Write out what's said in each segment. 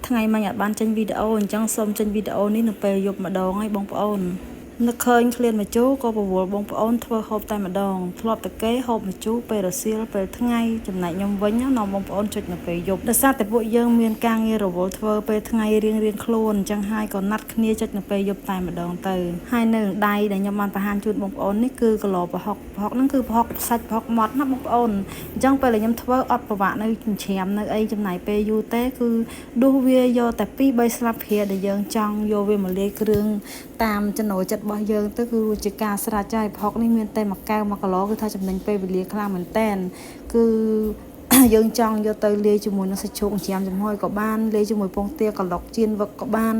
ថ្ងៃមិញអត់បានចេញវីដេអូអញ្ចឹងសូមចេញវីដេអូនេះនៅពេលយប់ម្ដងហើយបងប្អូននឹកឃើញឃ្លានម្ជូរក៏ពវល់បងប្អូនធ្វើហូបតែម្ដងធ្លាប់តែគេហូបម្ជូរពេលរសៀលពេលថ្ងៃចំណែកខ្ញុំវិញនាំបងប្អូនចុចនៅពេលយប់ដោយសារតែពួកយើងមានការងាររវល់ធ្វើពេលថ្ងៃរៀងៗខ្លួនអញ្ចឹងហើយក៏ណាត់គ្នាចុចនៅពេលយប់តែម្ដងទៅហើយនៅដៃដែលខ្ញុំបានបង្ហាញជូនបងប្អូននេះគឺគីឡូប្រហុកប្រហុកហ្នឹងគឺប្រហុកសាច់ប្រហុកម៉ត់ណាបងប្អូនអញ្ចឹងពេលដែលខ្ញុំធ្វើអត់ប្រវាក់នៅចិញ្ច្រាំនៅអីចំណាយពេលយូរទេគឺដួសវាយកតែ2 3ស្លាបព្រាដែលយើងចង់យកវាមកលាយគ្រឿងតាមចំណូលចិត្តរបស់យើងទៅគឺជាការស្រេចហើយប្រហុកនេះមានតែមួយកែវ1គីឡូគឺថាចំណេញពេលវេលាខ្លាំងមែនតែនគឺ យើងចង់យកទៅលាយជាមួយនឹងសាច់ជ្រូកច្រាមចំហុយក៏បានលាយជាមួយពងទាក្លុកចៀនវឹកក៏បាន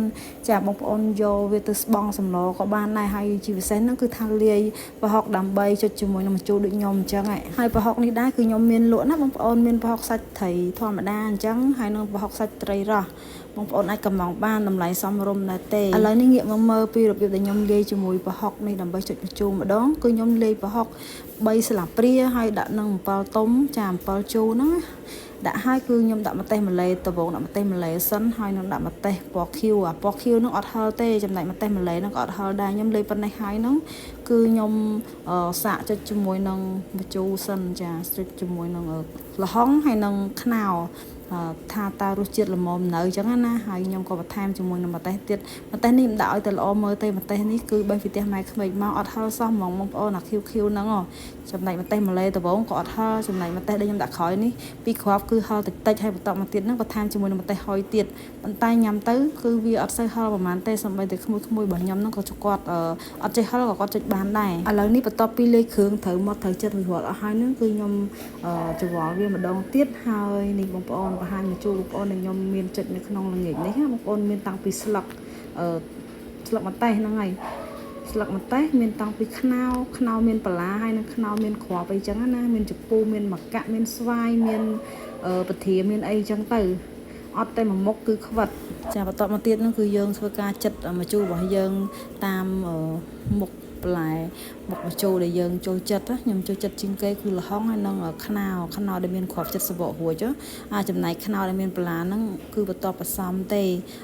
ចាបងប្អូនយកវាទៅស្បង់សម្លក៏បានដែរហើយជាពិសេសហ្នឹងគឺថាលាយប្រហុកដើម្បីចុចជាមួយនឹងម្ជូរដូចខ្ញុំអញ្ចឹងហើយប្រហុកនេះដែរគឺខ្ញុំមានលក់ណាបងប្អូនមានប្រហុកសាច់ត្រីធម្មតាអញ្ចឹងហើយនឹងប្រហុកសាច់ត្រីរ៉ស់បងប្អូនអាចកំងបានតម្លៃសមរម្យដែរទេឥឡូវនេះងាកមកមើលពីរបៀបដែលខ្ញុំលាយជាមួយប្រហុកនេះដើម្បីចុចម្ជូរម្ដងគឺខ្ញុំលាយប្រហុក3ស្លាបព្រាហើយដាក់នឹងអំពិលទុំចាអំពិលជូរហ្នឹងដាក់ហើយគឺខ្ញុំដាក់ម្ទេសម្លេដំបូងដាក់ម្ទេសម្លេសិនហើយនឹងដាក់ម្ទេសពណ៌ខៀវអាពណ៌ខៀវហ្នឹងអត់ហឹរទេចំណែកម្ទេសម្លេហ្នឹងក៏អត់ហឹរដែរខ្ញុំលេប៉ុណ្ណេះហើយហ្នឹងគឺខ្ញុំសាកចុចជាមួយនឹងម្ជូរសិនចាចុចជាមួយនឹងល្ហុងហើយនឹងខ្នុរថាតើរសជាតិល្មមនៅអញ្ចឹងណាហើយខ្ញុំក៏បន្ថែមជាមួយនឹងម្ទេសទៀតម្ទេសនេះមិនដាក់ឲ្យតែល្អមើលទេម្ទេសនេះគឺបេះពីផ្ទះម៉ែក្មេកមកអត់ហឹរសោះហ្មងបងប្អូនអាខៀវខៀវហ្នឹងចំណែកម្ទេសម្លេដំបូងក៏អត់ហឹរចំណែកម្ទេសដែលខ្ញុំដាក់ក្រោយនេះពីរគ្រាប់គឺហឹរតិចតិចហើយបន្តមកទៀតហ្នឹងបន្ថែមជាមួយនឹងម្ទេសហុយទៀតប៉ុន្តែញ៉ាំទៅគឺវាអត់សូវហឹរប្រហែលទេសូម្បីតែក្មួយក្មួយរបស់ខ្ញុំហ្នឹងក៏គាត់អត់ចេះហឹរក៏គាត់ចុចបានដែរឥឡូវនេះបន្ទាប់ពីលេខគ្រឿងត្រូវមកត្រូវចិត្តរួចរាល់អស់ហើយហ្នឹងគឺខ្ញុំច្រវល់វាម្ដងទៀតហើយនេះបងប្អូនបង្ហាញមកជួបបងប្អូនដែលខ្ញុំមានចិត្តនៅក្នុងល្ងាចនេះណាបងប្អូនមានតាំងពីស្លឹកអឺស្លឹកម្ទេសហ្នឹងហើយស្លឹកម្ទេសមានតាំងពីខ្នោខ្នោមានបន្លាហើយនិងខ្នោមានគ្រាប់អីចឹងណាមានជពូមានម្កាក់មានស្វាយមានពធាមានអីចឹងទៅអត់តែមួយមុខគឺខ្វិតចាបន្តមកទៀតនោះគឺយើងធ្វើការចិត្តម្ជូររបស់យើងតាមមុខបន្លែមុខម្ជូរដែលយើងចូលចិត្តខ្ញុំចូលចិត្តជាងគេគឺល្ហុងហើយនិងខ្នោខ្នោដែលមានគ្រាប់ចិត្តសបករួចអាចំណែកខ្នោដែលមានបន្លាហ្នឹងគឺបន្ទាប់ผសំទេ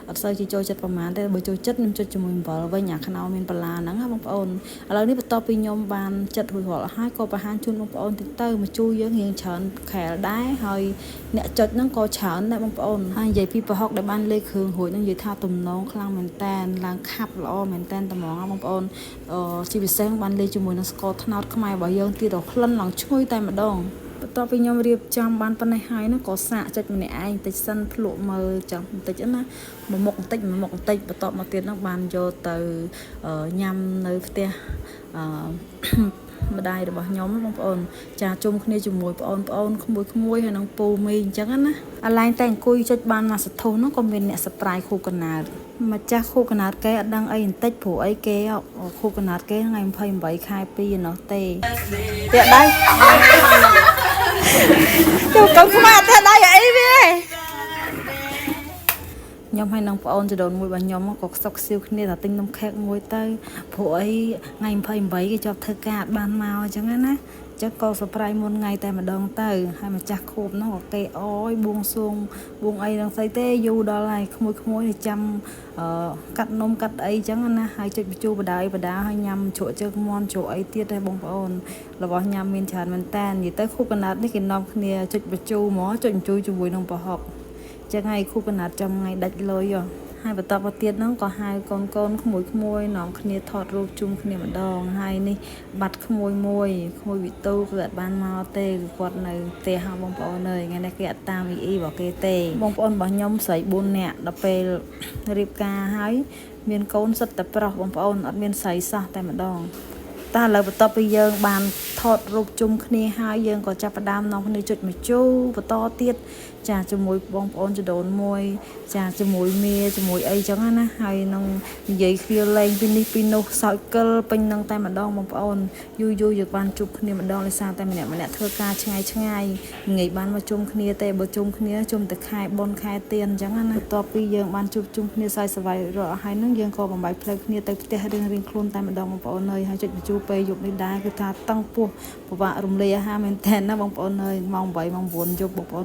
អត់សូវជាចូលចិត្តប្រហែលទេបើចូលចិត្តខ្ញុំចុចជាមួយអំបិលវិញអាខ្នោមានបន្លាហ្នឹងណាបងប្អូនឥឡូវនេះបន្ទាប់ពីខ្ញុំបានចិត្តរួចរាល់ហើយក៏បង្ហាញជូនបងប្អូនតិចទៅម្ជូរយើងរៀងច្រើនខែលដែរហើយអ្នកចុចហ្នឹងក៏ច្រើនដែរបងប្អូនហើយនិយាយពីប្រហុកដែលបានលេខគ្រឿងរួចហ្នឹងនិយាយថាទំនងខ្លាំងមែនតែនឡើងខាប់ល្អមែនតែនត្មងបងប្អូនជាពិសេសបានលេខជាមួយនឹងស្ករត្នោតខ្មែររបស់យើងទៀតដល់ក្លិនឡើងឈ្ងុយតែម្ដងបន្ទាប់ពីខ្ញុំរៀបចំបានប៉ុណ្ណេះហើយនោះក៏សាកចុចម្នាក់ឯងតិចសិនភ្លក់មើលចាំបន្តិចណាមួយមុខបន្តិចមួយមុខបន្តិចបន្ទាប់មកទៀតនោះបានយកទៅញ៉ាំនៅផ្ទះអឺម្ដាយរបស់ខ្ញុំបងប្អូនចាជុំគ្នាជាមួយបងប្អូនក្មួយក្មួយហើយនឹងពូមីអញ្ចឹងណាអាឡែងតែអង្គុយចុចបានមួយសធុះនោះក៏មានអ្នកសប្រាយខូកណើតម្ចាស់ខូកណើតគេអត់ដឹងអីបន្តិចព្រោះអីគេខូកណើតគេថ្ងៃ28ខែ2នោះទេផ្ទះដៃចូលកូនខ្មែរផ្ទះដៃអីវាខ្ញុំហើយនឹងប្អូនចដូនមួយរបស់ខ្ញុំក៏ខ្សឹកខ្សៀវគ្នាថាទិញនំខេកមួយទៅព្រោះអីថ្ងៃ28គេជាប់ធ្វើការអត់បានមកអញ្ចឹងណាចឹងក៏ surprise មុនថ្ងៃតែម្ដងទៅហើយម្ចាស់ខួបនោះក៏គេអយបួងសួងបួងអីនឹងស្អីទេយូរដល់ហើយក្មួយក្មួយចាំកាត់នំកាត់អីចឹងណាហើយចុចបញ្ជូបដាយបដាហើយញ៉ាំជ្រក់ជើងមន់ជ្រក់អីទៀតដែរបងប្អូនរបស់ញ៉ាំមានច្រើនមែនតើនិយាយទៅខួបកណ្ដាលនេះគេនាំគ្នាចុចបញ្ជូហ្មងចុចបញ្ជូជាមួយនឹងប្រហុកចឹងហើយខួបកណ្ដាលចំថ្ងៃដាច់លុយហើយបន្តមកទៀតហ្នឹងក៏ហៅកូនកូនក្មួយក្មួយនាំគ្នាថតរូបជុំគ្នាម្ដងហើយនេះបាត់ក្មួយមួយក្មួយវិទូគឺអត់បានមកទេគឺគាត់នៅផ្ទះហ៎បងប្អូនអើយថ្ងៃនេះគេអត់តាមអ៊ីអ៊ីរបស់គេទេបងប្អូនរបស់ខ្ញុំស្រី4នាក់ដល់ពេលរៀបការហើយមានកូនសិតតែប្រុសបងប្អូនអត់មានស្រីសោះតែម្ដងតែឥឡូវបន្ទាប់ពីយើងបានថតរូបជុំគ្នាហើយយើងក៏ចាប់ផ្ដើមនាំគ្នាចុចម្ជូរបន្តទៀតចាជាមួយបងប្អូនចដូនមួយចាជាមួយមាជាមួយអីចឹងណាហើយនឹងនិយាយគ្នាលេងពីនេះពីនោះសើចកិលពេញនឹងតែម្ដងបងប្អូនយូរយូរយើងបានជួបគ្នាម្ដងដោយសារតែម្នាក់ម្នាក់ធ្វើការឆ្ងាយឆ្ងាយងាយបានមកជុំគ្នាទេបើជុំគ្នាជុំតែខែបុណ្យខែទៀនអញ្ចឹងណាបន្ទាប់ពីយើងបានជួបជុំគ្នាសើចសប្បាយរាល់ហើយនឹងយើងក៏បំបីផ្លូវគ្នាទៅផ្ទះរៀងរៀងខ្លួនតែម្ដងបងប្អូនអើយហើយចុចម្ជូរពេលយប់នេះដែរគឺថាតឹងពោះពិបាករំលាយអាហារមែនតើណាបងប្អូនអើយម៉ោង8ម៉ោង9យប់បងប្អូន